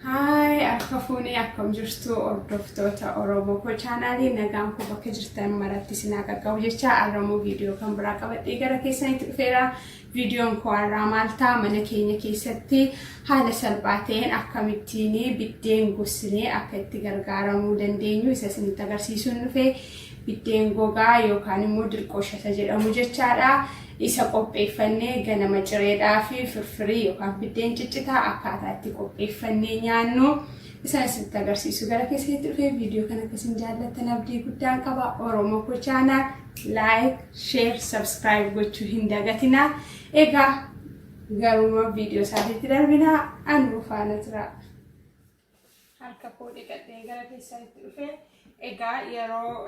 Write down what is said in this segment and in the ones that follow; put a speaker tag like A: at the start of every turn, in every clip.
A: Haay, akka fuunee akkam jirtu hordoftoota Oromoo koo chaanaalii nagaan koo bakka jirtan maratti isin haa qaqqabu jecha har'ammoo viidiyoo kan biraa qabadhee gara keessanitti dhufeera. Viidiyoon koo har'aa maal ta'a mana keenya keessatti haala salphaa ta'een akkamittiin biddeen gossinee akka itti gargaaramuu dandeenyu isa isinitti agarsiisuun dhufe biddeen gogaa yookaan immoo dirqoosha isa jedhamu jechaadha. Isa qopheeffannee ganama cireedhaa fi firfirii yookaan biddeen ciccitaa akkaataa itti qopheeffannee nyaannu isa isinitti agarsiisu gara keessanitti dhufee viidiyoo kana akka isin jaallattan abdii guddaan qaba. Oromoo koo chaanaal like, share, subscribe gochuu hin dagatinaa. Egaa garuma viidiyoo isaatiitti darbinaa anuu faana tura. Harka koo dhiqadhee gara keessanitti dhufe. Egaa yeroo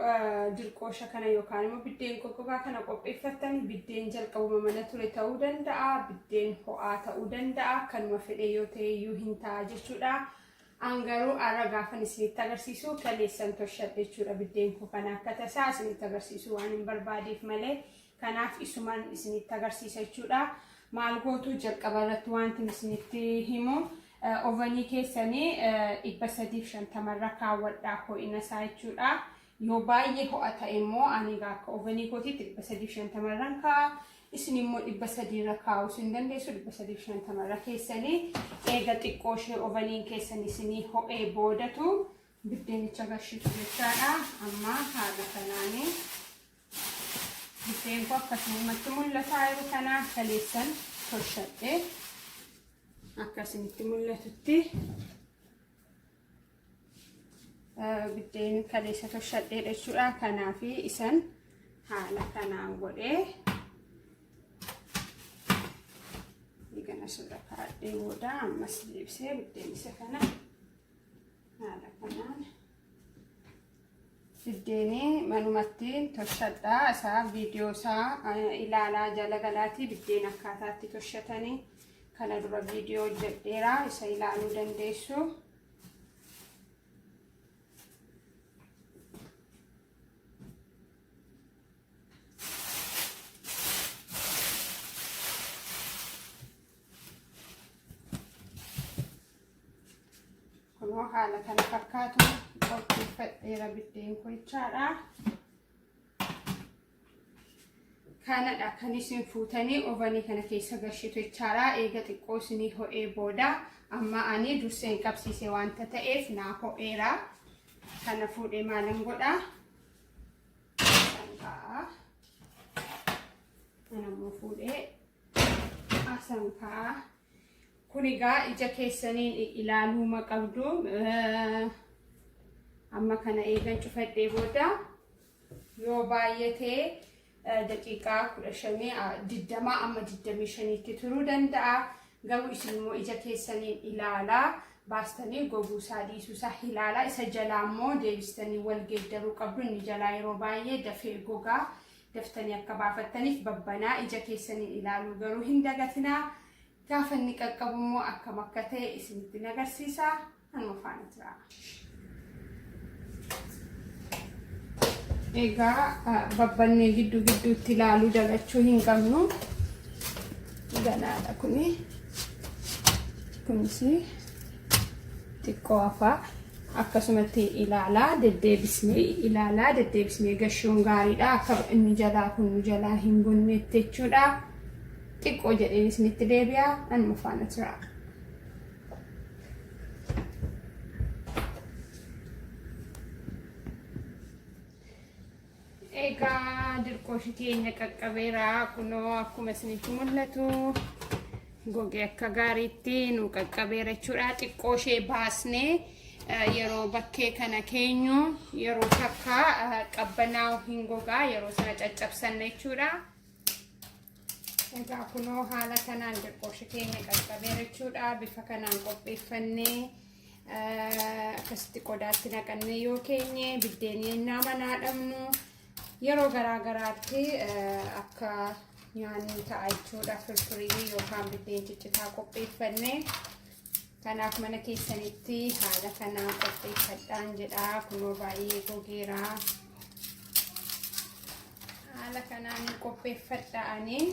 A: dirqoosha kana yookaan immoo biddeen goggogaa kana qopheeffattan biddeen jalqabuma mana ture ta'uu danda'a, biddeen ho'aa ta'uu danda'a, kanuma fedhe yoo ta'e iyyuu hin ta'a jechuudha. An garuu har'a gaafan isinitti agarsiisu kaleessan toshadhe jechuudha biddeen koo kana akka tasaa isinitti agarsiisu waan hin barbaadeef malee kanaaf isuman isinitti agarsiisa jechuudha. Maal gootu jalqaba irratti wanti isinitti himu ovanii keessanii 350 irra kaawwadhaa ho'ina isaa jechuudha. Yoo baay'ee ho'a ta'e immoo ani egaa akka ovanii kootiitti 350 irran kaa'a. Isin immoo 300 irra kaa'uu isin dandeessu 350 irra keessanii eega xiqqoo ishee ovaniin keessan isinii ho'ee boodatu biddeenicha gashitu jechaadha. Amma haala kanaanii biddeen koo akkasumatti mul'ataa jiru kana kaleessan toshadhe akka isinitti mul'atutti biddeen kaleessa toshadheedha jechuudha. Kanaaf isan haala kanaan godhee eegana asirra kaa'adhee booda ammas deebisee biddeen isa kana haala kanaan biddeenii manumatti toshadha. Isaa viidiyoo isaa ilaalaa jala galaatii biddeen akkaataatti toshatanii kana dura viidiyoo hojjedheera isa ilaaluu dandeessu. Kunoo haala kana fakkaatu qopheeffadheera biddeen koo jechaadha. Kanadha kan isin fuutanii ovanii kana keessa gashitu jechaadha. Eega xiqqoo isinii ho'ee booda amma ani durseen qabsiise wanta ta'eef naa ho'eera. Kana fuudhee maalan godha? Kaa'a. Kana immoo fuudhee asan kaa'a. Kun egaa ija keessaniin ilaaluuma qabdu. Amma kana eegan cufadhee booda yoo baay'ate daqiiqaa 15 20 amma 25tti turuu danda'a. Garuu isin immoo ija keessaniin ilaalaa baastanii goguusaa dhiisuusaa ilaalaa isa jalaa immoo deebistanii wal geeddaruu qabdu inni jalaa yeroo baay'ee dafee gogaa daftanii akka baafattaniif babbanaa ija keessaniin ilaaluu garuu hin dagatinaa. Gaafa inni qaqqabu immoo akkam akka ta'e isinitti agarsiisa. Anuma faana tura. Egaa babbannee gidduu gidduutti ilaaluu dagachuu hin qabnu. Ganaadha kuni. Kunis xiqqoo hafaa. Akkasumatti ilaalaa deddeebisnee ilaalaa deddeebisnee gashuun gaariidha. Akka inni jalaa kun nu jalaa hin gonneetti jechuudha. Xiqqoo jedheen isinitti deebi'a. Anuma faana tura. Egaa dirqooshi keenya qaqqabeera kunoo akkuma isinitti mul'atu gogee akka gaariitti nu qaqqabeera jechuudha. Xiqqoo ishee baasnee yeroo bakkee kana keenyu yeroo takka qabbanaa'u hin gogaa yeroo sana caccabsanna jechuudha. Egaa kunoo haala kanaan dirqooshi keenya qaqqabeera jechuudha. Bifa kanaan qopheeffannee akkasitti qodaatti naqannee yoo keenye biddeen yennaa manaa dhabnu yeroo garaa garaatti akka nyaanni ta'a jechuudha. Firfirii yookaan biddeen ciccitaa qopheeffannee kanaaf mana keessanitti haala kanaan qopheeffadhaan jedha. Kunoo baay'ee gogeera. Haala kanaan qopheeffadhaanii.